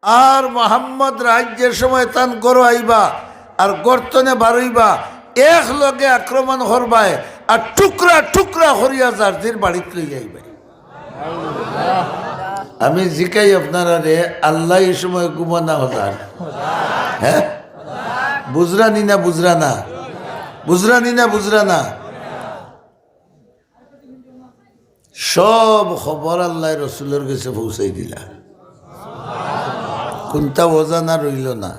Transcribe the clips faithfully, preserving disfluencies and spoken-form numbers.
আর মোহাম্মদ রাইত যে সময় তান ঘরো আইবা আর ঘর তনে বারইবা, এক লগে আক্রমণ করবায় আর টুকরা টুকরা করিয়া যার যার বাড়িত লইয়া আইবায়। আমি জিকাই আপনারারে, আল্লাহ এই সময় ঘুমানা হজার? হ্যাঁ, বুঝরা নি না? বুঝরা না? বুঝরা নি না? বুঝরা না? সব খবর আল্লাহ রসুলর গেছে পৌঁছাই দিলা। কোনটা অজানা রইল না।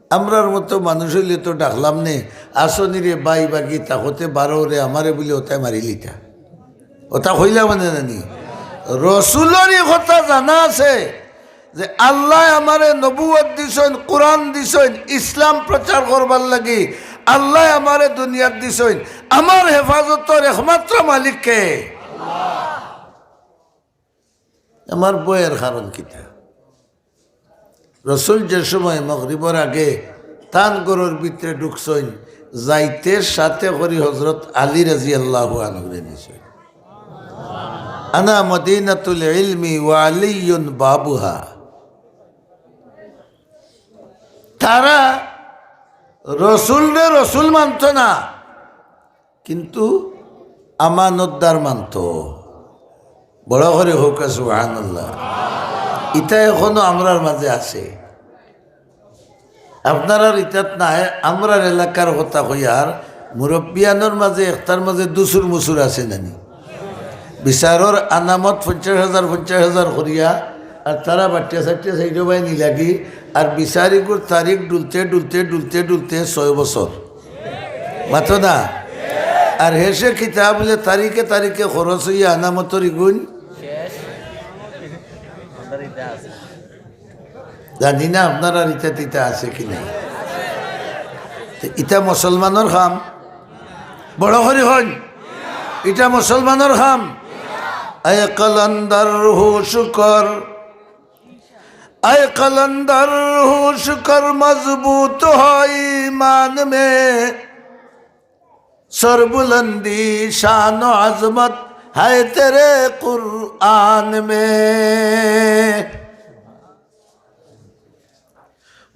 আমরার মতো মানুষ অইলে তো ডাকলাম নে, "আসো নি রে ভাই, বাগি তাকতে বারো রে, আমারে" বুলি ওতায় মারিলিতা। ওতা কইলা মানে নানি? রসুলরই কথা জানা আছে যে আল্লাহ আমারে নবুয়ত দিছইন, কোরআন দিছইন, ইসলাম প্রচার করবার লাগি। আল্লাহ আমারে দুনিয়াত দিছইন, আমার হেফাজতর একমাত্র মালিক কে? আমার ভয়ের কারণ কিতা? রসুল যে সময় মগরিবর আগে তান ঘরর ভিতরে ঢুকছইন, যাইতে সাথে করি হজরত আলী রাদিয়াল্লাহু আনহুরে নিছইন। আনা মদিনাতুল ইলমি ওয়া আলিয়ুন বাবুহা। তারা রসুলরে রসুল মানত না, কিন্তু আমানতদার মানত। বড় করি কউক্কা সুবহানাল্লাহ। ইতা এখনো আমরার মাঝে আছে। আপনারার ইতাত নাই, আমরার এলাকার কথা কইয়ার, মুরব্বিয়ানর মাঝে একটার মাঝে দুসুর মুসুর আছে নানি? বিচারর আনামত পঞ্চাশ হাজার, পঞ্চাশ হাজার করিয়া, আর তারা বাটিয়া সাটিয়া সাইডো বাই নিলাগি, আর বিচারিগুর তারিখ ডুলতে, ডুলতে, ডুলতে, ডুলতে ছয় বছর। মাতো না? আর হেষে কিতা বুলে তারিখে তারিখে খরচ অইয়া আনামতর ইগুইন। জানি না আপনারার ইতা তিতা আছে কি নাই। তে ইতা মুসলমানর কাম? বড় করি কইন, ইতা মুসলমানর কাম? اے قلندر ہوش کر، اے قلندر ہوش کر، مضبوط ہو ایمان میں، سربلندی شان و عظمت ہے تیرے قرآن میں۔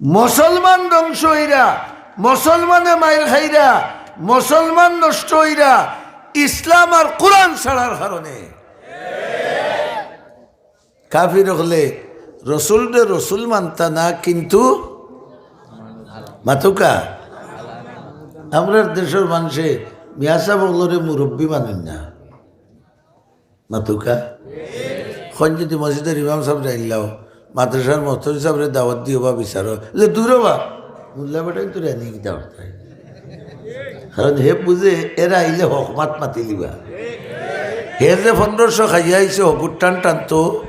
মুসলমান ধ্বংস অইরা, মুসলমানে মাইর খাইরা, মুসলমান নষ্ট অইরা, ইসলাম আর কোরআন ছাড়ার কারণে। কাফির অকলে রসুলরে রসুল মানতা না, কিন্তু মাতুক্কা। আমরার দেশর মানষে মিয়াসাব অকলরে মুরব্বি মানইন না। মাতুক্কা। কইন যদি মসজিদর ইমাম সাবরে আনিলাও, মাদ্রাসার মুহতামিম সাবরে দাওয়াত দিও বা বিচারো, যে দূর বা, মোল্লা বেটাইন তোরে আনি কিতা করতায়? কারণ হে বুঝে এরা আইলে হক মাত মাতিলিবা। হে যে পনেরোশো খাইয়া আইছে হকুর টান টানতো,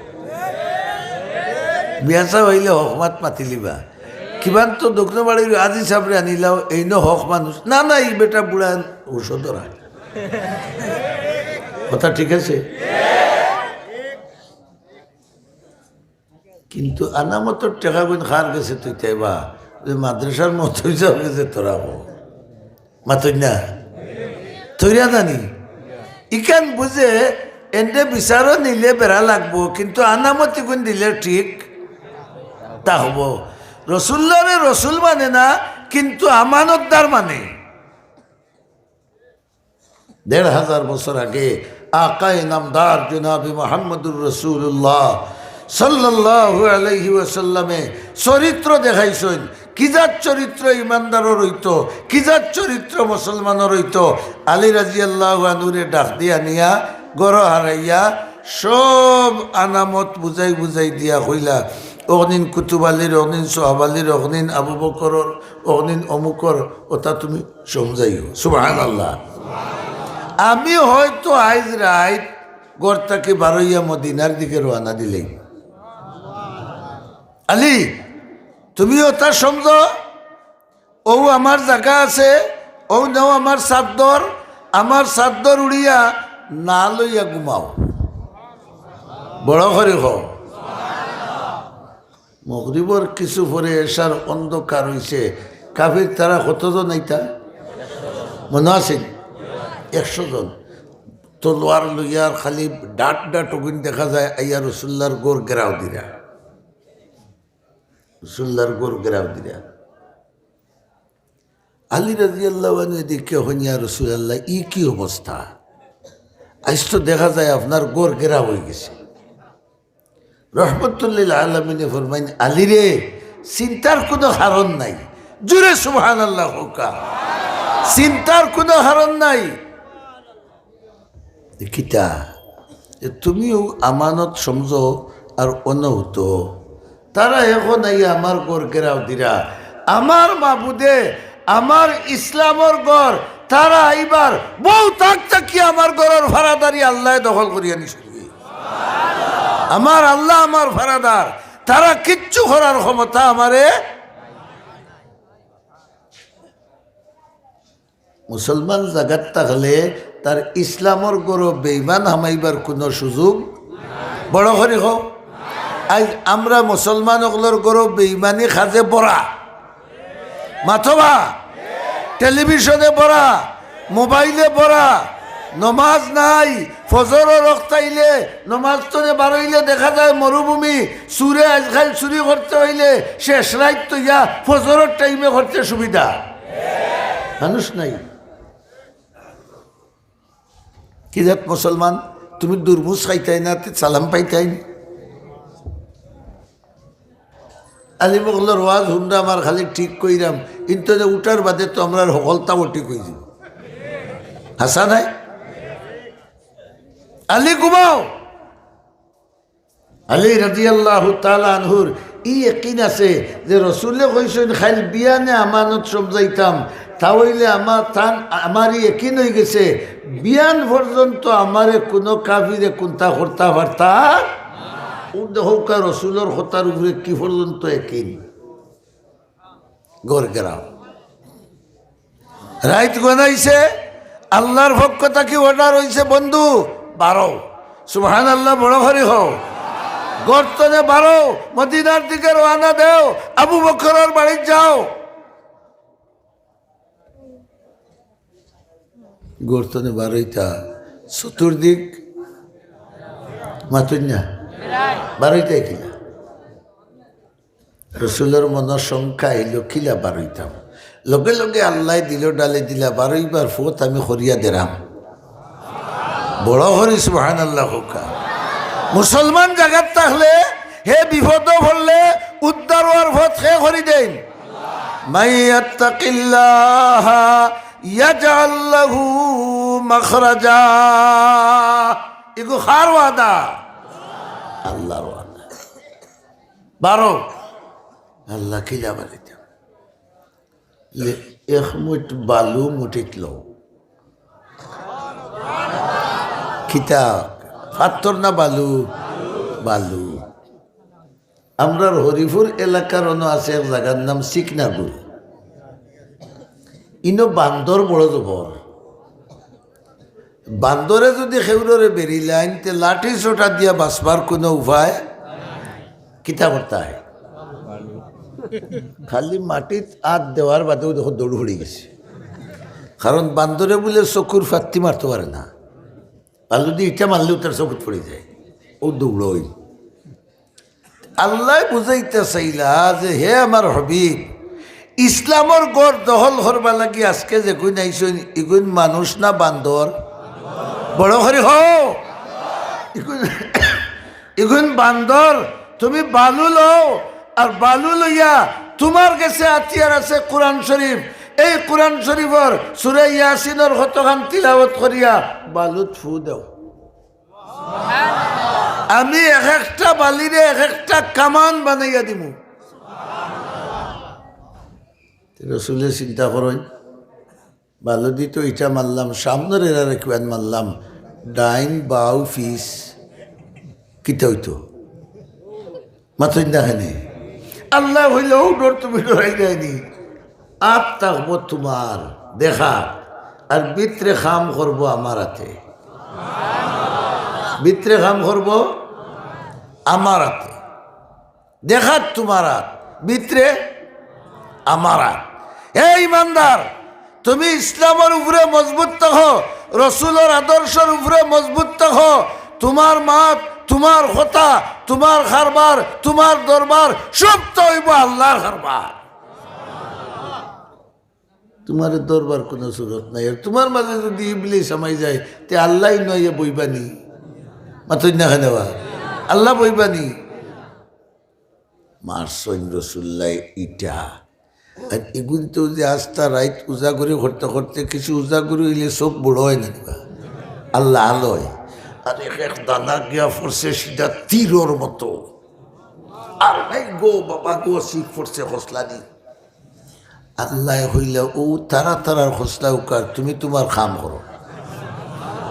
মিয়াসাব আইলে হক মাত মাতিলিবা। কিমান তো দক্ষিণ বাড়ির আজি সাবরে আনিলাও, এইন হক মানুষ। না, না, ই বেটা বুড়া ঔষধ রাখ। কথা ঠিক আছে? কিন্তু আনামতর টেকাগুইন কার গেছে তুই তাইবা? যে মাদ্রাসার মুহতামিম সাবর গেছে তোরা হো। মাতইন না? থইরা জানি। ইখান বুঝে এনরে বিচারো নিলে বেড়া লাগবো, কিন্তু আনামতিগুইন দিলে ঠিক তা হবো। রসুল্লারে রসুল মানে না, কিন্তু আমানতদার মানে। দেড় হাজার বছর আগে আকায়ে নামদার জনাবে মুহাম্মদুর রাসূলুল্লাহ সাল্লাল্লাহু আলাইহি ওয়াসাল্লামে চরিত্র দেখাইছইন, কি জাত চরিত্র ইমানদারর অইতো, কি জাত চরিত্র মুসলমানর অইতো। আলী রাদিয়াল্লাহু আনহুরে ডাক দিয়া নিয়া ঘরো হারাইয়া সব আনামত বুঝাই বুঝাই দিয়া কইলা, "অগদিন কুতুব আলীর, অগদিন সোহাব আলীর, অগদিন আবু বকরর, অগদিন অমুকর, ওটা তুমি সমঝাইও।" সুবহানাল্লাহ। আমি হয়তো আইজ রাইত ঘর থাকি বারইয়া মদিনার দিকে রওয়ানা দিলাইমু। আলী, তুমি ওটা সমঝো, অউ আমার জাগা আছে, অউ নেও আমার চাদ্দর, আমার চাদ্দর উড়িয়া না লইয়া ঘুমাও। বড় করি কও। মগরিবর কিছু পরে এশার অন্ধকার অইছে। কাফির তারা কতজন আইতা? মনো আছে নি? একশো জন। তলোয়ার লইয়া খালি ডাট ডাট অগুইন দেখা যায়, আইয়া রসুল্লার ঘর ঘেরাও দিরা। রসুলুল্লাহর ঘর ঘেরাও দিরা। আলী রাদিয়াল্লাহু আনহু এদিকে কইন, "ইয়া রাসূলুল্লাহ, ই কি অবস্থা? আইজ তো দেখা যায় আপনার ঘর ঘেরাও অইগেছে।" রহমতুল্লিল আলামিনে ফরমাইন, "আলী রে, চিন্তার কুনু কারণ নাই।" জুরে সুবহানাল্লাহ কউক্কা। চিন্তার কুনু কারণ নাই। কিতা? যে তুমিও আমানত সমঝো আর অনহুত। তারা এখন আইয়া আমার ঘর ঘেরাও দিরা। আমার মাবুদে, আমার ইসলামর ঘর, তারা আইবার বউত আগ থাকি আমার ঘরর ফারাদারি আল্লায় দখল করিয়া নিছইন। আমার আল্লা আমার ফারাদার, তারা কিচ্ছু করার ক্ষমতা আমারে। মুসলমান জাগাত থাকলে তার ইসলামর ঘরো বেইমান হামাইবার কুনু সুযোগ। বড় করি কও। আইজ আমরা মুসলমান অকলর ঘরো বেইমানি কাজে ভরা। মাতবা, টেলিভিশনে ভরা, মোবাইলে ভরা, নমাজ নাই, ফজরর অক্ত আইলে, নমাজ তনে বারইলে দেখা যায় মরুভূমি, চুরে আইজকাইল চুরি করতে অইলে শেষ রাইত তইয়া ফজরর টাইমে করতে সুবিধা। মানুষ নাই। কি জাত মুসলমান? তুমি দুরমুজ খাইতায় না, তে সালাম পাইতায় না। আলিম অকলর ওয়াজ হুনরাম আর খালি ঠিক কইরাম, কিন্তু যে উঠার বাদে তো আমরার হকলতা ঠিক অইযিবো। হাছা নায়? আলী ঘুমাও। আলী রাদিয়াল্লাহু তাআলা আনহুর ই ইয়াকিন আছে যে রসুলে কইছইন, "কাইল বিয়ানে আমানত সমঝাইতাম, তা অইলে আমার তান, আমার ই ইয়াকিন অইগেছে, বিয়ান পর্যন্ত আমারে কুনু কাফিরে কুন্তা করতা পারতা।" অউ দেখউক্কা রসুলর কথার উপরে কি পর্যন্ত ইয়াকিন। ঘর ঘেরাও। রাইত গনাইছে, আল্লার পক্ষ থাকি অর্ডার অইছে, "বন্ধু, বারও।" সুবহানাল্লাহ, বড় করি কও। ঘর তনে বারও, মদিনার দিকে রওয়ানা দেও, আবু বকরর বাড়িত যাও। ঘর তনে বারইতা, চতুর্দিক মাতইন না, বারইতা কিলা? রসুলর মনো শঙ্কা আইলো, কিলা বারইতাম? লগে লগে আল্লায় দিলো ডালি দিলা, বারইবার পথ আমি করিয়া দেরাম। বড় করি সুবহানাল্লাহ কউক্কা। মুসলমান জাগাত থাকলে, হে বিপদো পড়লে, উদ্ধার অওয়ার পথ কে করি দেইন? মান ইয়াত্তাকিল্লাহা ইয়াজআল লাহু মাখরাজা। ইগু কার ওয়াদা? আল্লার ওয়াদা। বারও। আল্লায় কিলা বারইতা? লে, এক মুঠ বালু মুঠিত লও। কিতা? পাথর না বালু? বালু। আমরার হরিপুর এলাকার অনো আছে এক জাগার নাম চিকনাগুড়। ইনো বান্দর বড় জবর। বান্দরে যুদি কেউররে বেড়িলাইন, তে লাঠি সোটা দিয়া বাচবার কুনু উপায়? কিতা করতায়? খালি মাটিত আত দেওয়ার বাদেউ দেখো দৌড় পড়ি গেছে। কারণ বান্দরে বুলে চকুর ফাত্তি মারতো পারে না, বালুদি ইটা মারলেউ তার চকুত পড়ি যায়, অউ দৌড়ই। আল্লায় বুঝাইতা চাইলা যে, হে আমার হাবিব, ইসলামর ঘর দখল করবার লাগি আজকে যেগুইন আইছইন, ইগুইন মানুষ না বান্দর? বড় করি কও। ইগুইন, ইগুইন বান্দর। তুমি বালু লও, আর বালু লইয়া তুমার গেছে হাতিয়ার আছে কোরআন শরীফ। এই কোরআন শরীফর সূরা ইয়াসিনর কতখান তিলাওয়াত করিয়া বালুত ফু দেও। আমি এক একটা বালিরে এক একটা কামান বানাইয়া দিমু। রসুলে চিন্তা করইন, বালুদি তো ইটা মারলাম, সামনর এরারে কিয়ান মারলাম, ডাইন বাউ পিছ, কিতা অইতো? মাতইন না কেনে? আল্লায় কইলা, "অউ ডর তুমি ডরাইরায়নি, আত থাকবো তুমার দেখাত, আর ভিতরে কাম করবো আমার আতে, ভিতরে কাম করবো আমার আতে, দেখাত তুমার আত, ভিতরে আমার আত।" হে ইমানদার, তুমি ইসলামর উপরে মজবুত থাকো, রসুলর আদর্শর উপরে মজবুত থাকো, তুমার মাত তুমার কথা, তুমার কারবার, তুমার দরবার, সব তো অইবো আল্লার কারবার। তুমার দরবার কুনু জরুরত নাই। আর তুমার মাঝে যুদি ইবলিস হামাই যায়, তে আল্লায় নইয়া বইবানি? মাতইন না কেনে বা? আল্লা বইবানি? মারছইন রসুলুল্লায় ইটা। আর ইগুইন্তে যে আস্তা রাইত উজাগরি করতে করতে কিছু উজাগরি অইলে চউখ বড় অয় না নি বা? আল্লা আলো অয়। আর এক এক দানা গিয়া পড়ছে সিধা তীরর মতো। আর নাই গো বাবা গো, ছিক পড়ছে খসলানি। আল্লায় কইলা, "ও তারা তারার খসলা উকার, তুমি তুমার কাম করো।"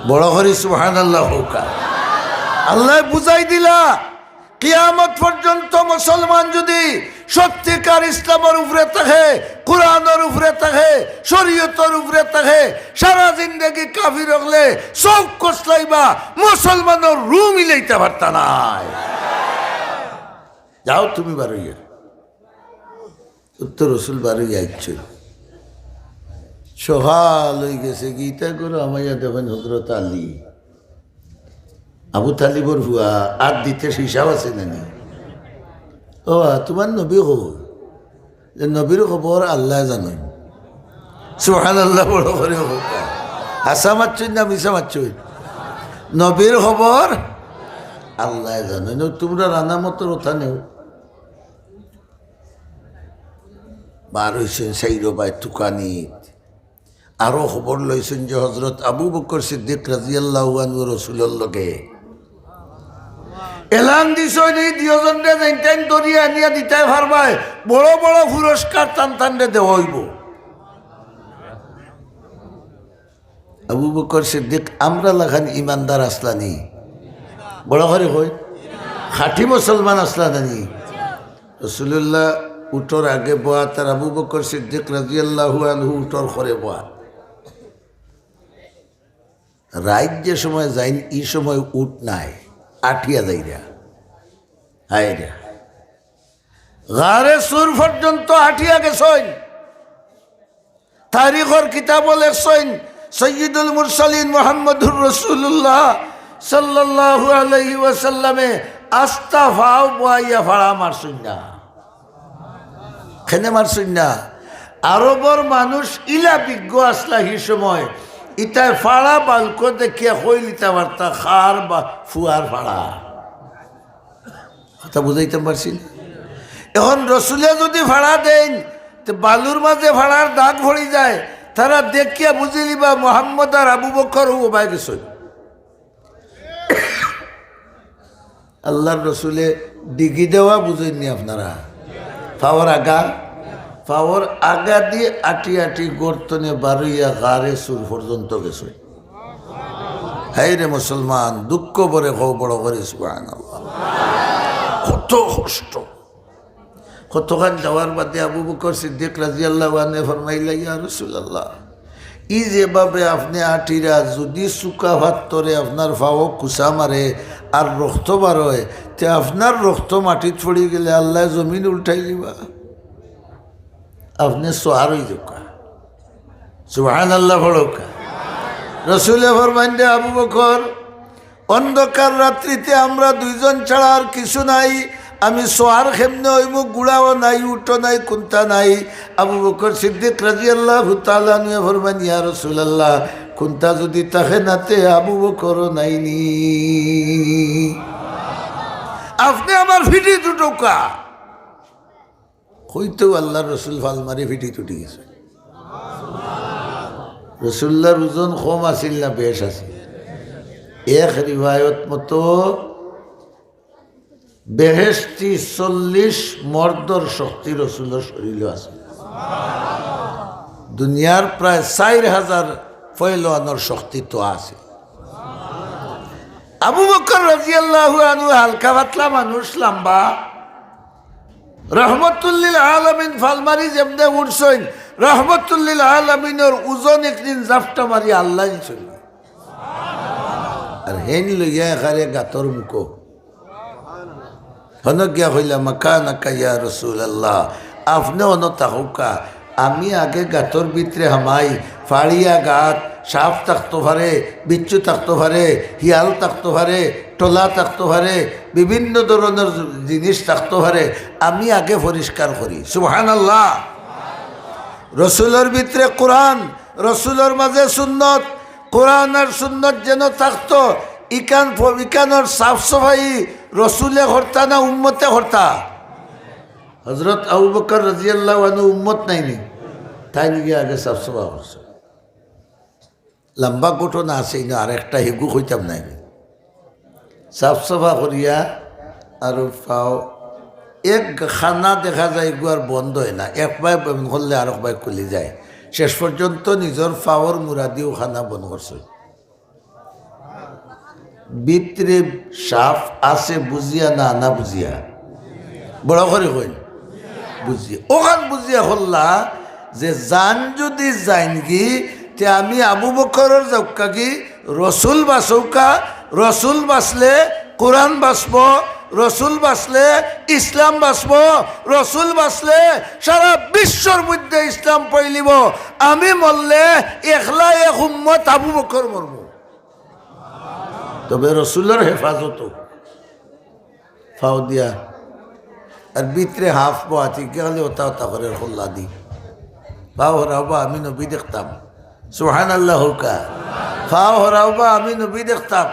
বড় করি সুবহানাল্লাহ কউক্কা। আল্লায় বুঝাই দিলা, কিয়ামত পর্যন্ত মুসলমান যুদি সত্যিকার ইসলামর উপরে থাকে, কুরআনর উপরে থাকে, শরিয়তর উপরে থাকে, সারা জিন্দেগি কাফির অকলে চউখ খসলাইবা, মুসলমানর রু মিলাইতা পারতা নায়। যাও তুমি বারইয়া। উত্তর রসুল বারইয়া আইছইন। সকাল অইগেছে, গিয়া ইতা ঘরো হামাইয়া দেখইন হজরত আলী। আবু তালিবর পুয়া, আর দিতে হিসাব আছে না নি? ও, তুমার নবী কই? যে নবীর খবর আল্লায় জানইন। সুবহানাল্লাহ, বড় করি কউক্কা। হাছা মাতছইন না মিছা মাতছইন? নবীর খবর আল্লায় জানইন। ও তুমরা রানা মতর ওথা নেও। বার অইছইন চাইরোবায় তুকানিত। আরো খবর লইছইন যে হজরত আবু বকর সিদ্দিক রাদিয়াল্লাহু আনহু রসুলর লগে এলান দিছইন, "এই দুইওজনরে যেইন তেইন ধরিয়া আনিয়া দিতায় পারবায়, বড় বড় পুরস্কার তান তানরে দেওয়া অইবো।" আবু বকর সিদ্দিক আমরার লাখান ইমানদার আছলা নি? বড় করি কই, খাঁটি মুসলমান আছলা না নি? রসুলুল্লাহ উটর আগে বওয়াত আর আবু বকর সিদ্দিক রাদিয়াল্লাহু আনহু উটর খরে বওয়াত। রাইত যে সময় যাইন, ই সময় উট নাই, আটিয়া যাইরা। হায়রে, গারে সুর পর্যন্ত আটিয়া গেছইন। তারিখর কিতাবো লেখছইন, সৈয়দুল মুরসালিন মুহাম্মদুর রাসূলুল্লাহ সাল্লাল্লাহু আলাইহি ওয়াসাল্লামে আস্তা ফাও বওয়াইয়া ফাড়া মারছইন না। কেনে মারছইন না? আরবর মানুষ ইলা বিজ্ঞ আছলা হি সময়, ইতায় ফাড়া বালকো দেখিয়া কইলিতা পারতা কার বা ফুয়ার ফাড়া। কথা বুঝাইতাম পারছি না? এখন রসুলে যুদি ফাড়া দেইন, তে বালুর মাঝে ফাড়ার দাগ পড়ি যায়, তারা দেখিয়া বুঝিলিবা মোহাম্মদ আর আবু বকর হু ওবায় গেছইন। আল্লাহর রসুলে ডিগি দেওয়া বুঝইন নি আপনারা? ফাওর আগা, ফাওর আগা দি আটি আটি গর্ত থনে বারইয়া গারে সুর পর্যন্ত গেছইন। হায়রে মুসলমান, দুঃখ ভরে কও বড় করি সুবহানাল্লাহ। কত কষ্ট। কতখান যাওয়ার বাদে আবু বকর সিদ্দিক রাদিয়াল্লাহু আনহু ফরমাইলা, "ইয়া রাসূলুল্লাহ, ই যেভাবে আপনে আটিরা, যুদি চুকা পাত্থরে আপনার ফাও কুচা মারে আর রক্ত বারয়, তে আপনার রক্ত মাটিত পড়ি গেলে আল্লায় জমিন উল্টাই দিবা।" আপনে সোয়ার অই যাউক্কা। সুবহানাল্লাহ পড়উক্কা। রসুলে ফরমাইন দে, "আবু বকর, অন্ধকার রাত্রিতে আমরা দুইজন ছাড়া আর কিছু নাই, আমি সোয়ার কেমনে অইমু, ঘুড়াও নাই, উটও নাই, কুন্তা নাই।" আবু বকর সিদ্দিক রাদিয়াল্লাহু তাআলা আনহু ফরমাইন, "ইয়া রাসূলুল্লাহ, কুন্তা যুদি থাকে না তে আবু বকরও নাই নি? আপনে আমার ফিটি দুটোকা।" কইতেউ আল্লাহর রসুল ফাল মারি ফিটিত উঠি গেছইন। রসুলুল্লাহর ওজন কম আছিল না বেশ আছিল? এক রিওয়ায়ত মতো বেহেশতি চল্লিশ মর্দর শক্তি রসুলর শরীলো আছিল। দুনিয়ার প্রায় চাইর হাজার পয়লওয়ানর শক্তি তো আছিল। আবু বকর রাদিয়াল্লাহু আনহু হালকা পাতলা মানুষ, লাম্বা। রহমতুল্লিল আলামিন ফাল মারি যেমনে উঠছইন, রহমতুল্লিল আলামিনর ওজন একদিন জাপটা মারি আল্লায় নিছইন। আর হেন লইয়া একারে গাতর মুখো। হনো গিয়া কইলা, "মাকানাকা ইয়া রাসূলুল্লাহ, আপনে হনো থাকউক্কা, আমি আগে গাতর ভিতরে হামাই।" ফাড়িয়া গাত, সাপ থাকতো পারে, বিচ্ছু থাকতো পারে, হিয়াল থাকতো পারে, টলা থাকতো পারে, বিভিন্ন ধরনর জিনিস থাকতো পারে, আমি আগে পরিষ্কার করি। সুবহানাল্লাহ। রসুলর ভিতরে কোরআন, রসুলর মাঝে সুন্নত, কোরআন আর সুন্নত যেন থাকতো। ইকান ফ-, ইকানর সাফ সাফাই রসুলে করতা না উম্মতে করতা? হযরত আবু বকর রাদিয়াল্লাহু আনহু উম্মত নায়নি? তাইন গিয়া আগে সাফ সাফা করছে। লম্বা ঘটনা আছে, ইনো আরেকটা হেগু কইতাম নায়নি। সাফ সাফা করিয়া আর পাও এক খানা দেখা যায়, এগু আর বন্ধ অয় না, এক বায় বন্ধ করলে আরক বায় খুলি যায়। শেষ পর্যন্ত নিজর পাওর মুড়া দিও খানা বন্ধ করছে। ভিতরে সাফ আছে বুঝিয়া না না বুঝিয়া? বড় করি কইন, বুঝিয়া। অখান বুঝিয়া করলা যে জান যুদি যাইনগি, তে আমি আবু বকরর যাউক্কাগি, রসুল বাঁচউক্কা, রসুল বাঁচলে কোরআন বাঁচবো, রসুল বাঁচলে ইসলাম বাঁচবো, রসুল বাঁচলে সারা বিশ্বর মধ্যে ইসলাম ফইলিবো। আমি মরলে একলা এক উম্মত আবু বকর মরমু। তবে রসুলর হেফাজত অউক। পাও দিয়া। আর ভিতরে হাফ বো আতি গেলে ওতা ওতা করের কল্লা দি। পাও হরাও বা আমি নবী দেখতাম। সুবহানাল্লাহ কউক্কা। পাও হরাও বা আমি নবী দেখতাম।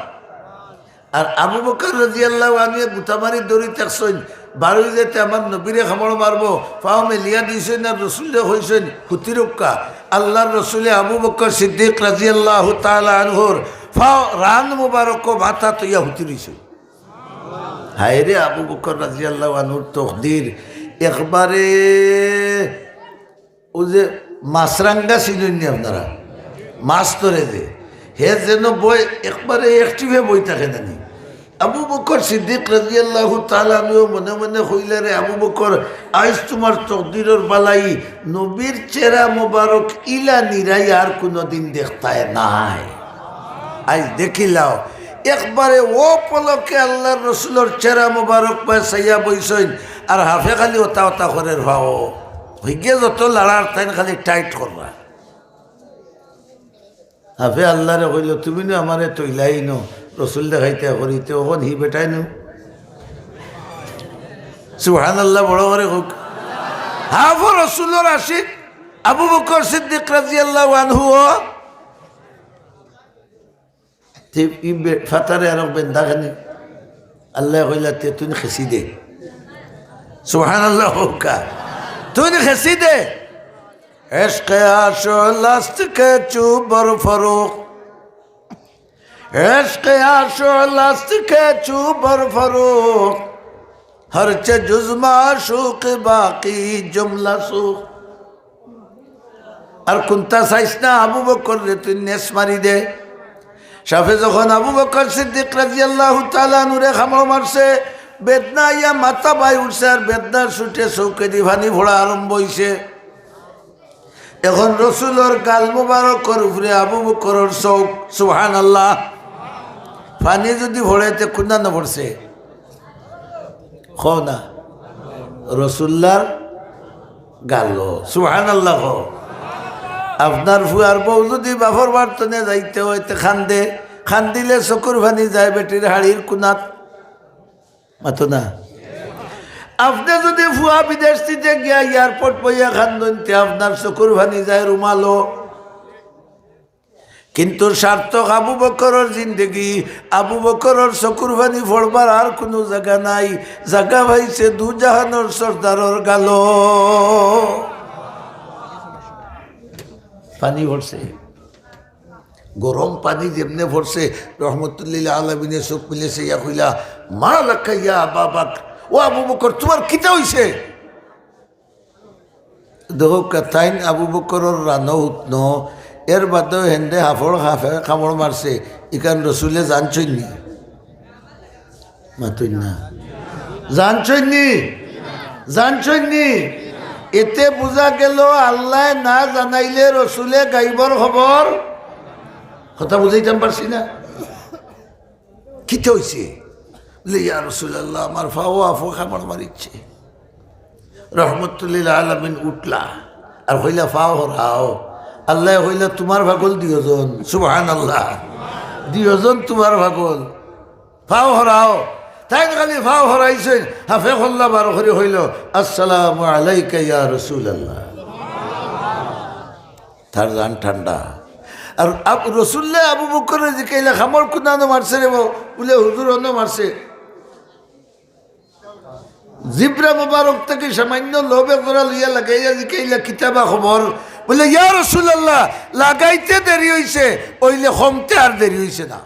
আর আবু বকর রাদিয়াল্লাহু আনহুয়ে গুতা মারি দৌড়ি থাকছইন, বারই যাইতে আমার নবীরে কামড় মারবো, পাও মেলিয়া দিছইন আর রসুলরে কইছইন, "হুতি রউক্কা।" আল্লার রসুলে আবু বকর সিদ্দিক রাদিয়াল্লাহু তাআলা আনহুর পাও রান মুবারক মাথা থইয়া হুতি রইছইন। হায়রে আবু বকর রাদিয়াল্লাহু আনহুর তকদির, একবারে অউ যে মাছরাঙ্গা চিনইননি আপনারা, মাছ ধরে যে, হে যেন বয় একবারে active বই থাকে জানি। আবু বকর সিদ্দিক রাদিয়াল্লাহু তাআলা আনহু মনে মনে কইলা, "রে আবু বকর, আইজ তুমার তকদিরর বালাই, নবীর চেহারা মোবারক ইলা নিরাই আর কুনুদিন দেখতায় নায়।" আইজ দেখিলাও, একবারে অউ পলকে আল্লার রসুলর চেহারা মোবারক পায় চাইয়া বইছইন, আর হাফে খালি ওতা ওতা করের পাও। হইগে যত লাড়ার তাইন খালি tight কররা। হাফে আল্লারে কইলো, "তুমি নু আমারে তইলাই নু, রসুল দেখাইতা করিতে, অখন হি বেটায় নু।" সুবহানাল্লাহ, বড় করি কউক। হাফ রসুলর আশিক আবু বকর সিদ্দিক রাদিয়াল্লাহু আনহুও তে ই বে-, ফাতারে আরক বেন্দা খানি। আল্লায় কইলা, "তে তুইন খেছি দে।" সুবহানাল্লাহ কউক্কা। "তুইন খেছি দে।" عشق عاشق لست کہ چو برفروخت، عشق عاشق لست کہ چو برفروخت، ہر چہ جز معشوق باقی جملہ سوخت۔ আর কুন্তা চাইস না, আবু বকররে তুইন নেছ মারি দে। সাফে যখন আবু বকর সিদ্দিক রাদিয়াল্লাহু তাআলা আনহুরে কামড় মারছে, বেদনা আইয়া মাথা বায় উঠছে, আর বেদনার ছুটে চউখেদি পানি পড়া আরম্ভ অইছে। এখন রসুলর গাল মুবারকর উপরে আবু বকরর চউখ, সুবহানাল্লাহ। পানি যুদি পড়ে, তে কুনানো পড়ছে? কও না, রসুলুল্লাহর গালো। সুবহানাল্লাহ কও। আপনার ফুয়ার বউ যুদি বাফর বাড়ি তনে যাইতে অয়, তে কান্দে, কান্দিলে চকুর পানি যায় বেটির হাড়ির কুনাত। মাতো না। আপনে যুদি ফুয়া বিদেশ থিতে গিয়া airport বইয়া কান্দইন, তে আপনার চকুর পানি যায় রুমালো। কিন্তু সার্থক আবু বকরর জিন্দেগি, আবু বকরর চকুর পানি পড়বার আর কুনু জাগা নাই। জাগা পাইছে দুজাহানর সর্দারর গালো। পানি পড়ছে, গরম পানি যেমনে পড়ছে, রহমতুল্লিল আলামিনে চউখ মিলে চাইয়া কইলা, "মা লাকা ইয়া আবা বকর, ও আবু বকর, তুমার কিতা অইছে?" দেখউক্কা, তাইন আবু বকরর রানো হুতনো, এর বাদেও হেনরে হাফড় খাফে কামড় মারছে, ইখান রসুলে জানছইন নি? মাতইন না। জানছইন নি? জানছইন নি? এতে বুঝা গেল আল্লায় না জানাইলে রসুলে গাইবর খবর। কথা বুঝাইতাম পারছি না? কিতা অইছে? বলে, "ইয়া রাসূলুল্লাহ, আমার পাও আফো কামড় মারিছে।" রহমতুল্লিল আলামিন উঠলা আর কইলা, "পাও হরাও।" আল্লায় কইলা, "তুমার পাগল দুইজন।" সুবহানাল্লাহ। দুইজন তুমার পাগল। ফাও হরাও। তাইন খালি ফাও হরাইছইন, হাফে কল্লা বার করি কইল, "আসসালামু আলাইকা ইয়া রাসূলুল্লাহ।" তার জান ঠান্ডা। আর আব-, রসুল্লায় আবু বকররে জিকাইলা, "কামড় কুনানো মারছে রে বা?" বুলে, "হুজুর, অনো মারছে।" জিব্রা মোবারক থাকি সামান্য লোভ একজরা লইয়া লাগাইয়া জিকাইলা, "কিতা বা খবর?" বুলে, "ইয়া রাসূলুল্লাহ, লাগাইতে দেরি অইছে, অইলে কমতে আর দেরি অইছে না,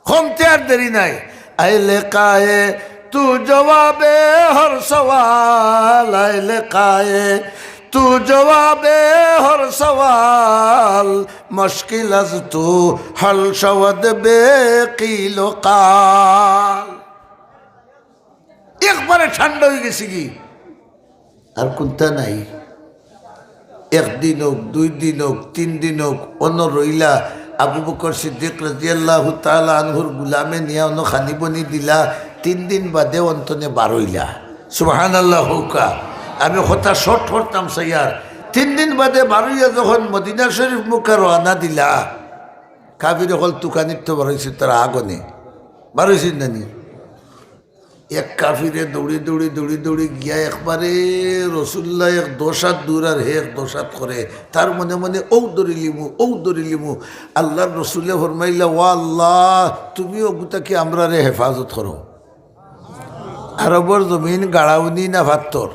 কমতে আর দেরি নাই।" আয় লেকায়ে তু জওয়াবে হর সওয়াল, আয় লেকায়ে তু জওয়াবে হর সওয়াল, মুশকিল আজ তু হল শওদ বে কিল ও কাল। একবারে ঠান্ডা অই গেছে গি, আর কুন্তা নাই। একদিন অউক, দুই দিন অউক, তিন দিন অউক, অনো রইলা। আবু বকর সিদ্দিক রাদিয়াল্লাহু তাআলা আনহুর গুলামে নিয়া অনো খানি বনি দিলা। তিন দিন বাদে অন তনে বারইলা। সুবহানাল্লাহ কউক্কা। আমি কথা short করতাম চাইয়ার। তিন দিন বাদে বারইয়া যখন মদিনা শরীফ মুখা রওয়ানা দিলা, কাফির অকল তুকানিত তো বারইছে, তারা আগনে বারইছে নানি। এক কাফিরে দৌড়ি দৌড়ি দৌড়ি দৌড়ি গিয়া একবারে রসুল্লাহ এক দশ আত দূর আর হে এক দশ আত করে। তার মনে মনে, "অউ ধরিলিমু, অউ ধরিলিমু।" আল্লাহর রসুলে ফরমাইলা, "ও আল্লাহ, তুমি অগুতা কি আমরারে হেফাজত করো।" আরবর জমিন গাড়াউনি না ফাত্তর?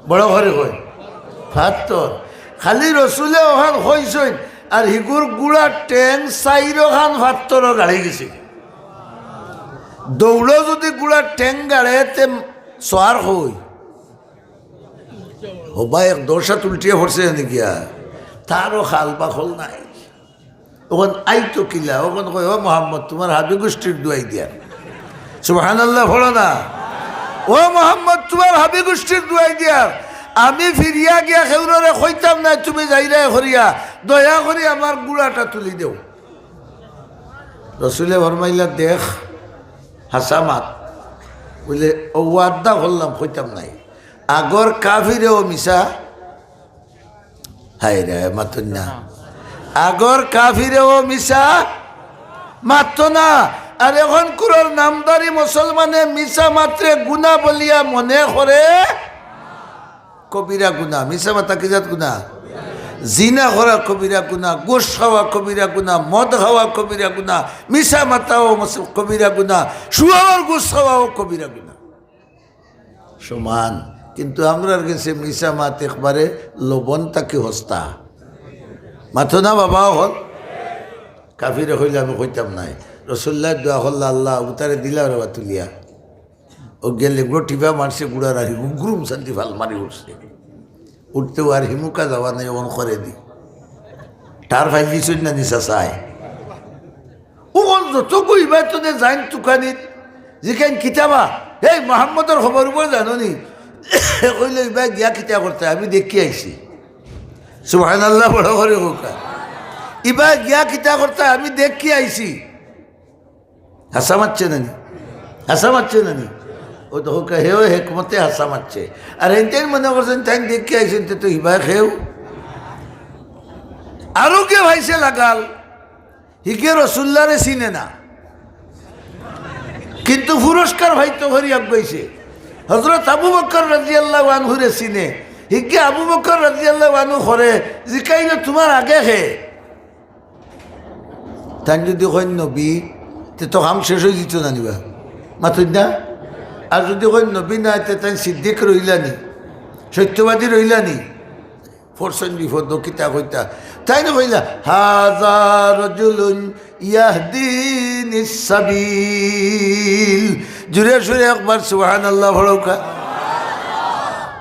বড় করি কই, ফাত্তর। খালি রসুলে অখান কইছইন, আর হিগুর গুড়ার ঠেং চাইরোখান ফাত্তরো গাড়ি গেছে। দৌড়ো যুদি গুড়ার ঠেং গাড়ে, তে সওয়ার কই? হবা এক দশ আত উল্টিয়া পড়ছে জানি গিয়া, তারও খাল বাখল নাই। অখন আইতো কিলা, অখন কয়, "ও মোহাম্মদ, তুমার হাবি গুষ্টির দুয়াই দিয়ার।" সুবহানাল্লাহ পড়ো না। "ও মোহাম্মদ, তুমার হাবি গুষ্টির দুয়াই দিয়ার। আমি ফিরিয়া গিয়া কেউররে কইতাম নায়, তুমি যাইরায় করিয়া, দয়া করি আমার গুড়াটা তুলি দেও।" রসুলে ফরমাইলা, "দেখ, হাছা মাত।" বুলে, "ও ওয়াদা করলাম, কইতাম নায়।" আগর কাফিরেও মিছা, হায় রে, মাতুন না। আগর কাফিরেও মিছা মাততো না। আর অখনকুরর নামধারী মুসলমানে মিছা মাতরে গুনা বলিয়া মনে করে। কবিরা গুনা। মিছা মাতা কি জাত গুনা? জিনা করা কবিরা গুনা, ঘুষ খাওয়া কবিরা গুনা, মদ খাওয়া কবিরা গুনা, মিছা মাতাও মুস-, কবিরা গুনা, শুয়োরর ঘুষ খাওয়াও কবিরা গুনা। সমান। কিন্তু আমরার গেছে মিছা মাত একবারে লবণ থাকি হস্তা। মাতো না বাবা অকল? কাফিরে কইলে আমি কইতাম নায়। রসুল্লায় দোয়া করলা, "আল্লাহ, উতারে দিলা রে বা তুলিয়া।" অউ গেলে গুড়ো টিপা মারছে, গুড়ার আর হিমু গুরুম শান্তি ফাল মারি উঠছে। উঠতেও আর হিমুকা যাওয়া নাই, অন করে দি। টার ফাইল দিছইন না নি চাচায়? অখন যত কইবা তো নে যাইন তুকানিত, জিকাইন কিতা বা, "এই মোহাম্মদর খবর উবর জানো নি?" কইলে, "ইবা গিয়া কিতা করতা, আমি দেখি আইছি।" সুবহানাল্লাহ, বড় করি কউক্কা। "ইবা গিয়া কিতা করতা, আমি দেখি আইছি।" হাছা মাতছে না নি? হাছা মাতছে না নি? অউ তো কউক্কা, হেও হেকমতে হাছা মাতছে। আর এনতেন মনে করছইন, তাইন দেখি আইছইন, তে তো হিবায় কেউ। আরো কে ভাইছে লাগাল, হিগে রসুল্লারে চিনে না, কিন্তু পুরস্কার পাইতো করি আগুয়াইছে। হজরত আবু বকর রাদিয়াল্লাহু আনহুরে চিনে, হিগে আবু বকর রাদিয়াল্লাহু আনহু করে জিকাইল, "তুমার আগে কে?" তাইন যুদি কইন নবী, তে তো কাম শেষ অইযিতো না নি বা? মাতইন না? আর যুদি কইন নবী নায়, তে তাইন সিদ্দিক রইলা নি, সত্যবাদী রইলা নি? পড়ছইন বিপদ, কিতা কইতা? তাইন কইলা, "হাযা রাজুলুন ইয়াহদিনিস সাবিল।" জুরে সুরে একবার সুবহানাল্লাহ পড়উক্কা।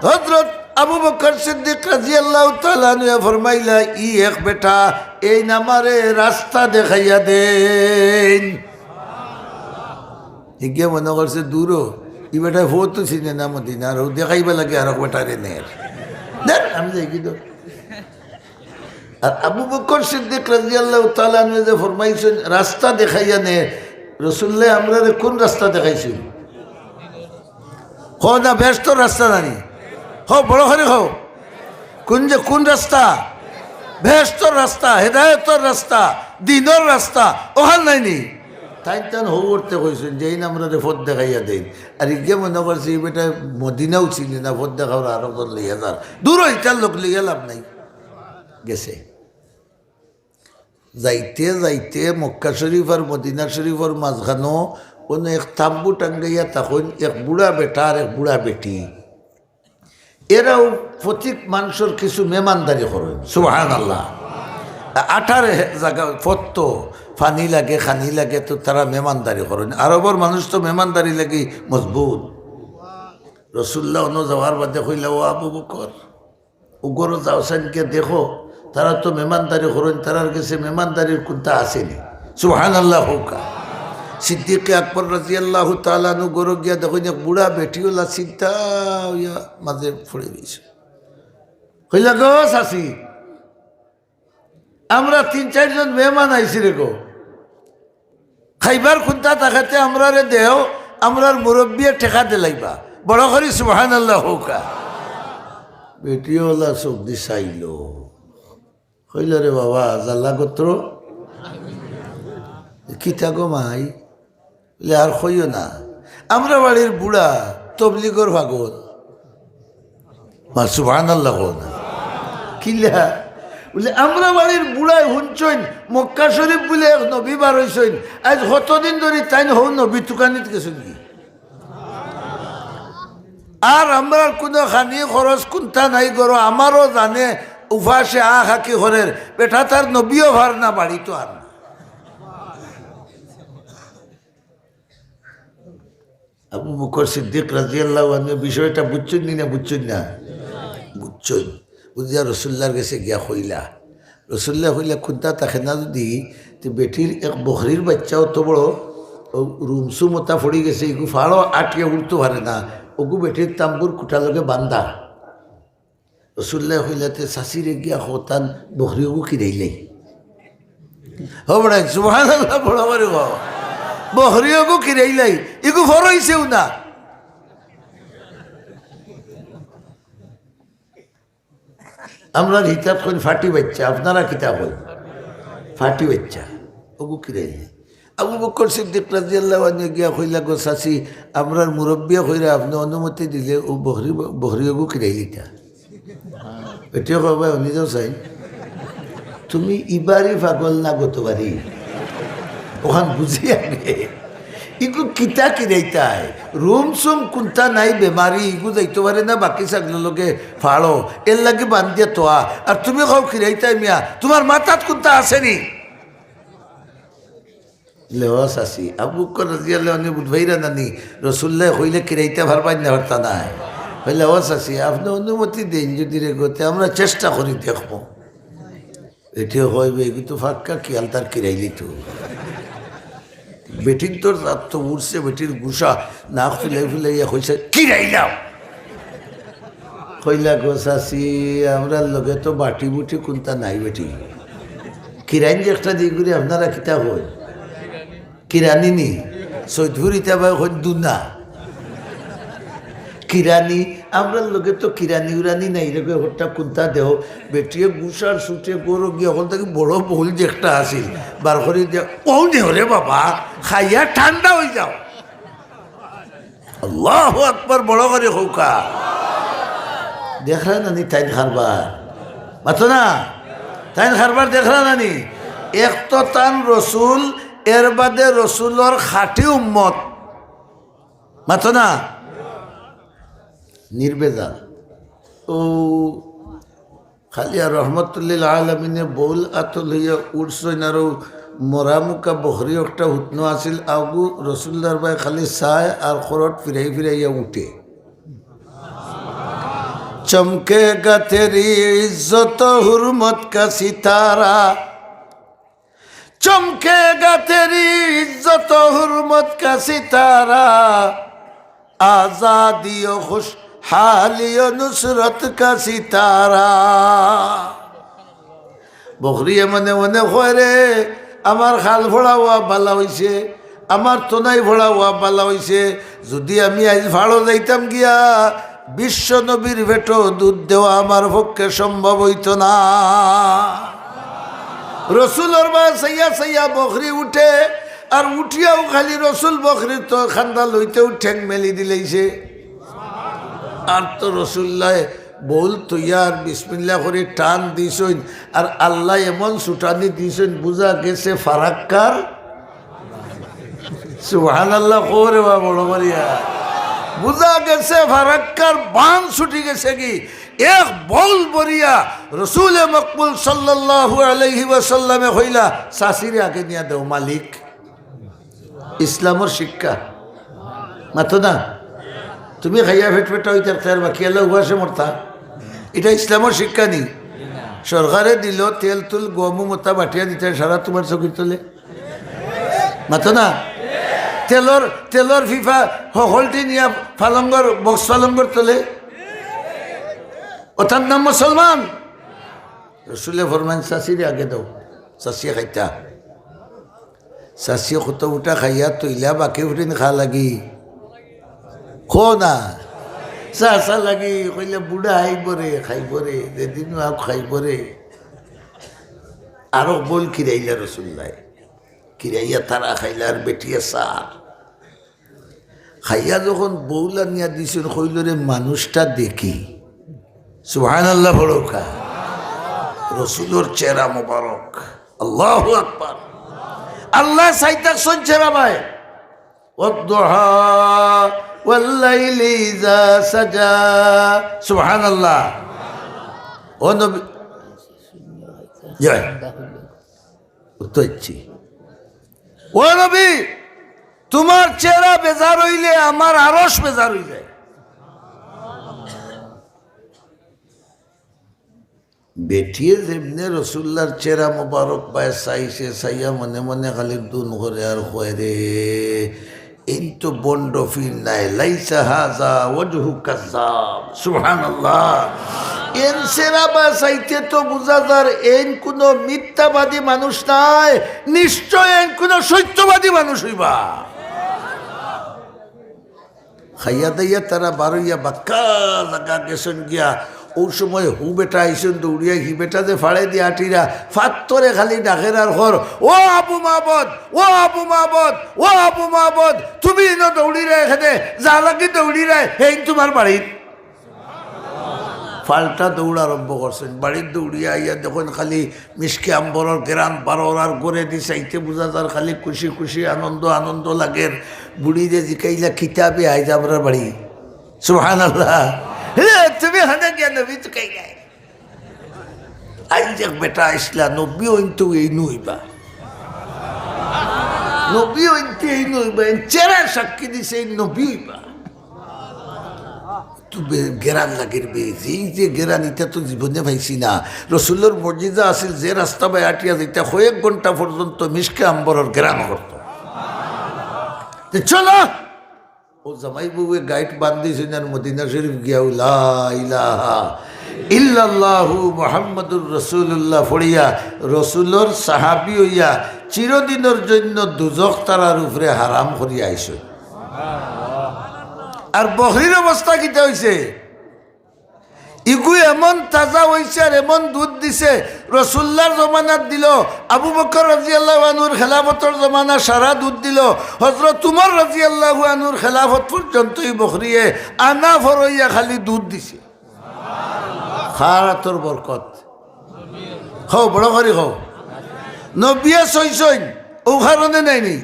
হজরত আবু বকর সিদ্দিক রাদিয়াল্লাহু তাআলা আনহু ফরমাইলা, "ই এক বেটা, এইন আমারে রাস্তা দেখাইয়া দেইন।" হিগে মনে করছে দূরও, ই বেটায় ফথও চিনে না মদিনার, অউ দেখাইবার লাগি আরক বেটারে নের। নের, আমি যাইগি তো। আর আবু বকর সিদ্দিক রাদিয়াল্লাহু তাআলা আনহু যে ফরমাইছইন, "রাস্তা দেখাইয়া নে", রসুল্লায় আমরারে কুন রাস্তা দেখাইছইন? কও না, বেহেস্তর রাস্তা না নি? কও, বড় করি কও। কুন যে, কুন রাস্তা? বেহেস্তর রাস্তা, হেদায়েতর রাস্তা, দ্বীনর রাস্তা, অখান নায় নি? তাইন তান হউ করতে কইছইন, যেইন আমরারে পথ দেখাইয়া দেইন। আর ইগে মনে করছে, ই বেটায় মদিনাও চিনে না, পথ দেখাওর আরো জন লইয়া যার। দূর অউ, ইতার লগ লইয়া লাভ নাই। গেছে। যাইতে যাইতে মক্কা শরীফ আর মদিনা শরীফর মাঝখানো অনো এক তাম্বু টাঙ্গাইয়া থাকইন, এক বুড়া বেটা আর এক বুড়া বেটি। এরাও প্রত্যেক মানষর কিছু মেহমানদারি করইন। সুবহানাল্লাহ। আটার জাগা পথ তো, পানি লাগে, খানি লাগে, তো তারা মেহমানদারি করইন। আরবর মানুষ তো মেহমানদারি লাগি মজবুত। রসুল্লাহ অনো যাওয়ার বাদে কইলা, "ও আবু বকর, অউ ঘরো যাও, চাইন গিয়া দেখো, তারা তো মেহমানদারি করইন, তারার গেছে মেহমানদারির কুন্তা আছে নি?" সুবহানাল্লাহ কউক্কা। সিদ্দিকে আকবর রাদিয়াল্লাহু তাআলা আনহু ঘরো গিয়া দেখইন, এক বুড়া বেটিওলা সিধা অইয়া মাঝে পড়ি রইছে। কইলা, "গো চাচি, আমরা তিন চাইরজন মেহমান আইছি রে গো।" খাইবার কুন্তা থাকতে আমরারে দেও, আমরার মুরব্বিয়ে টেকা দিলাইবা। বড় করি সুবহানাল্লাহ কউক্কা। বেটিওলা চউখ দি চাইলো, কইলো, "রে বাবা, জাল্লা গোত্র।" "কিতা গো মাই?" বলে, "আর কইও না, আমরা বাড়ির বুড়া তবলিগর পাগল।" মা, সুবহানাল্লাহ কও না। কিলা? বলে, "আমরা বাড়ির বুড়ায় হুনছইন, মক্কা শরীফ বুলে এক নবী বার অইছইন। আইজ কতদিন ধরি তাইন হউ নবী তুকানিত গেছইন গি। আর আমরার কুনু খানি খরচ কুন্তা নাই ঘরো, আমারও জানে উপাসে আ খাকি করের, বেটা তার নবীও ভার না, বাড়িত আর না।" আবু বকর সিদ্দিক রাদিয়াল্লাহু আনহু বিষয়টা বুঝছইন নি না বুঝছইন না? বুঝছইন। বুঝিয়া রসুল্লাহর গেছে গিয়া কইলা। রসুল্লায় কইলা, "কুন্তা থাকে না যুদি, তে বেটির এক বকরির বাইচ্চা অত বড়, অউ রুমসুম অতা পড়ি গেছে, ইগু ফাড়ো আটিয়া উঠতো পারে না, অগু বেটির তাম্বুর খুটার লগে বান্ধা।" রসুল্লায় কইলা, "তে চাচিরে গিয়া কও তান বকরি অগু কিরাইলাই।" হো বড়াই, সুবহানাল্লাহ, বড় করি কও। বকরি অগু কিরাইলাই, ইগু ফরইছেও না। আমরার হিতাত কইন ফাটি বাইচ্চা, আপনারা কিতা কইন? ফাটি বাইচ্চা। অগু কিরাইলাই। আবু বকর সিদ্দিক রাদিয়াল্লাহু আনহু গিয়া কইলা, "গো চাচি, আমরার মুরব্বিয়ে কইরা আপনে অনুমতি দিলে অউ বকরি, বকরি অগু কিরাইলিতা।" বেটিয়ে কয়, "ভাই, উনি যাও চাই, তুমি ইবারই পাগল না গতবারই?" অখান বুঝি আগে। ইগু কিতা কিরাইতায়? রুমসুম কুন্তা নাই বেমারি, ইগু যাইতো পারে না বাকি ছাগলর লগে ফাড়ো, এরলাগি বান্ধিয়া থোয়া। আর তুমি কও কিরাইতায় মিয়া, তুমার মাথাত কুন্তা আছে নি? লেওয়া চাচি, আবু বকর রাদিয়াল্লাহু আনহু বুঝবাইরা নানি, রসুল্লায় কইলে কিরাইতা পারবায় না পারতা নায়। কইলা, "ও চাচি, আপনে অনুমতি দেইন যুদি রে গতে, আমরা চেষ্টা করি দেখমু।" বেটিয়ে কয়, "বে, ইগু তো ফাক্কা কিয়াল, তার কিরাইলিতো।" বেটিন্তর জাত তো উঠছে, বেটির গুসা নাক ফুলাই ফুলাইয়া কইছে, "কিরাইলাম।" কইলা, "গো চাচি, আমরার লগে তো বাটি বুটি কুন্তা নাই বেটি। কিরাইন যে একটা দি করি আপনারা কিতা কইন? কিরানি নি? সৈদপুরিত আবার কইন দুনা। কিরানি, আমরার লগে তো কিরানি উরানি নাই রে, হট্টা কুন্তা দেও।" বেটিয়ে গুসার ছুটে ঘরো গিয়া অখন থাকি বড় বউল যে একটা আছিল, বার করি দিয়া, "অউ নেও রে বাবা, খাইয়া ঠান্ডা অই যাও।" আল্লাহু আকবার, বড় করি কউক্কা। দেখরা নানি তাইন কারবার? মাতো না? তাইন কারবার দেখরা নানি? এক তো তান রসুল, এর বাদে রসুলর খাঁটি উম্মত। মাতো না? নির্বেজাল। অউ কালিয়া রহমতুল্লিল আলামিনে বউল আতো লইয়া উঠছইন, আর অউ মরামুখা বকরি একটা হুতনো আছিল, অগু রসুলদার বায় খালি চায় আর খরট ফিরাই ফিরাইয়া উঠে। চমকেগা তেরি ইজ্জত হুরমত কা সিতারা, চমকেগা তেরি ইজ্জত হুরমত কা সিতারা, আজাদি ও খুশহালি ও নুসরত কা সিতারা। বকরিয়ে মনে মনে কয়, "রে, আমার খাল ফড়া অওয়া বালা অইছে, আমার তনাই ফড়া অওয়া বালা অইছে। যুদি আমি আইজ ফাড়ো যাইতাম গিয়া, বিশ্ব নবীর পেটো দুধ দেওয়া আমার পক্ষে সম্ভব অইতো না।" রসুলর বায় চাইয়া চাইয়া বকরি উঠে, আর উঠিয়াউ খালি রসুল বকরির তো খান্দা লইতেউ ঠেং মেলি দিলাইছে। আর তো রসুল্লায় বউল তৈয়ার বিসমিল্লা করি টান দিছইন, আর আল্লায় এমন ছুটানি দিছইন, বুঝা গেছে ফারাক্কার। সুবহানাল্লাহ, কও রে বা বড় করিয়া। বুঝা গেছে ফারাক্কার বান ছুটি গেছে কি। এক বউল বরিয়া রসুলে মকবুল সাল্লাল্লাহু আলাইহি ওয়াসাল্লামে কইলা, "চাচিরে আগে নিয়া দেও মালিক।" ইসলামর শিক্ষা। মাতো না? তুমি খাইয়া ফেট ফেটা অইতার তার বাকি আল্লাহ উপাসে মরতা। ইটা ইসলামর শিক্ষা নি? সরকারে দিল তেল তুল গমু মতা বাটিয়া দিতে সারা তোমার চকির তলে। মাতো না? তেলর, তেলর ফিফা হকলটি নিয়া ফালঙ্গর, বক্স ফালঙ্গর তলে। ওটার নাম মুসলমান? রসুলে ফরমাইন, "চাচিরে আগে দেও, চাচিয়ে খাইতা।" চাচিয়ে কত উঠা খাইয়া তইলা বাকি উঠিন খা লাগি। কও না? চাচা লাগি কইলে, "বুড়া আইব রে, খাইব রে, যেদিন আউক খাইব রে।" আরো বউল কিরাইলা রসুল্লায়। কিরাইয়া তারা খাইলা আর বেটিয়ে সার। খাইয়া যখন বউল আনিয়া দিছইন, কইল, "রে, মানুষটা দেখি।" সুবহানাল্লাহ পড়উক্কা। রসুলর চেহারা মোবারক। আল্লাহু আকবার। আল্লায় চাই থাকছইন চেহারা বায়। "ওয়াদ্দুহা ওয়াল্লাইলি ইযা সাজা।" সুবহানাল্লাহ। ও নবী, জয়। উত্তর দিচ্ছি। ও নবী, তোমার চেহারা বেজার অইলে আমার আরশ বেজার অই যায়। বেটিয়ে যেমনে রসুল্লার চেহারা মোবারক বায় চাইছে, চাইয়া মনে মনে খালি দুন করে আর কয়, "রে, এইন তো বন্ড ফির নায়, লাইসা হাজা ওয়াজহু কাজ্জাব।" সুবহানাল্লাহ। এইন চেহারা বায় চাইতে তো বুঝা যার এইন কুনু মিথ্যাবাদী মানুষ নায়, নিশ্চয় এইন কুনু সত্যবাদী মানুষ অইবা। খাইয়া দাইয়া তারা বারইয়া বাক্কা লাগা গেছইন গিয়া। অউ সময় হউ বেটা আইছইন দৌড়িয়া, হি বেটা যে ফাড়ে দিয়া আটিরা, ফাত্তরে খালি ডাকের আর কর, "ও আবু মাবদ, ও আবু মাবদ, ও আবু মাবদ, তুমি ইনো দৌড়িরায় কেনে, যা লাগি দৌড়িরায়, হেইন তোমার বাড়িত।" ফাল্টা দৌড় আরম্ভ করছইন। বাড়িত দৌড়িয়া আইয়া দেখইন খালি মিশকে আম্বরর গেরান বারর, আর ঘরেদি চাইতে বুঝা যার খালি খুশি খুশি, আনন্দ আনন্দ লাগের। বুড়িরে জিকাইলা, "কিতা বে আইজ আমরার বাড়ি?" সুবহানাল্লাহ। "হে, তুমি হনে গিয়া নবী তুকাইলায়?" আইজ এক বেটা আইছলা, নবী অইন তো এইনু অইবা। নবী অইন তো এইনু অইবা, এইন চেহারায় সাক্ষী দিছে, এইন নবী অইবা। তো বে-, গেরান লাগের বে, যেই যে গেরান, ইটা তো জীবনে পাইছি না। রসুলর মজিজা আছিল, যে রাস্তা বায় আটিয়া যাইতা, কয়েক ঘন্টা পর্যন্ত মিশকে আম্বরর গেরান করতো। তে চলো, অউ জামাই বউয়ে গাইট বান্ধিছইন আর মদিনা শরীফ গিয়া, "লা ইলাহা ইল্লাল্লাহু মুহাম্মাদুর রাসূলুল্লাহ" পড়িয়া রসুলর সাহাবী অইয়া চিরদিনর জন্য দুজখ তারার উপরে হারাম করিয়া আইছইন। আর বকরির অবস্থা কিতা অইছে? ইগু এমন তাজা অইছে আর এমন দুধ দিছে, রসুল্লার জমানাত দিল, আবু বকর রাদিয়াল্লাহু আনহুর খেলাফতর জমানা সারা দুধ দিল, হযরত উমর রাদিয়াল্লাহু আনহুর খেলাফত পর্যন্ত ই বকরিয়ে আনা ফরইয়া খালি দুধ দিছে। কার আতর বরকত। কও, বড় করি কও। নবিয়ে সইছইন, অউ কারণে নাইনি।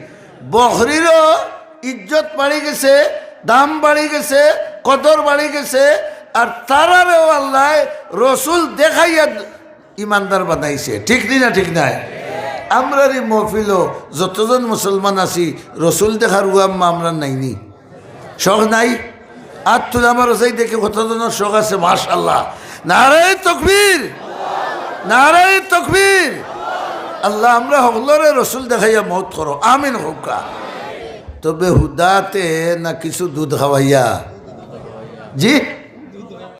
বকরিরও ইজ্জত বাড়ি গেছে, দাম বাড়ি গেছে, কদর বাড়ি গেছে, আর তারারেও আল্লায় রসুল দেখাইয়া ইমানদার বানাইছে। ঠিক নি না? ঠিক নায়? আমরার ই মহফিলো যতজন মুসলমান আছি, রসুল দেখার উয়াম্মা আমরার নাইনি? শখ নাই? আত তুলা, আমার চাই দেখি কতজনর শখ আছে, মাশাআল্লাহ। নারায়ে তকবীর, নারায়ে তকবীর। আল্লাহ, আমরা হকলরে রসুল দেখাইয়া মউত করো, আমিন কউক্কা। তবে হুদাতে না কিছু দুধ খাওয়াইয়া? জি,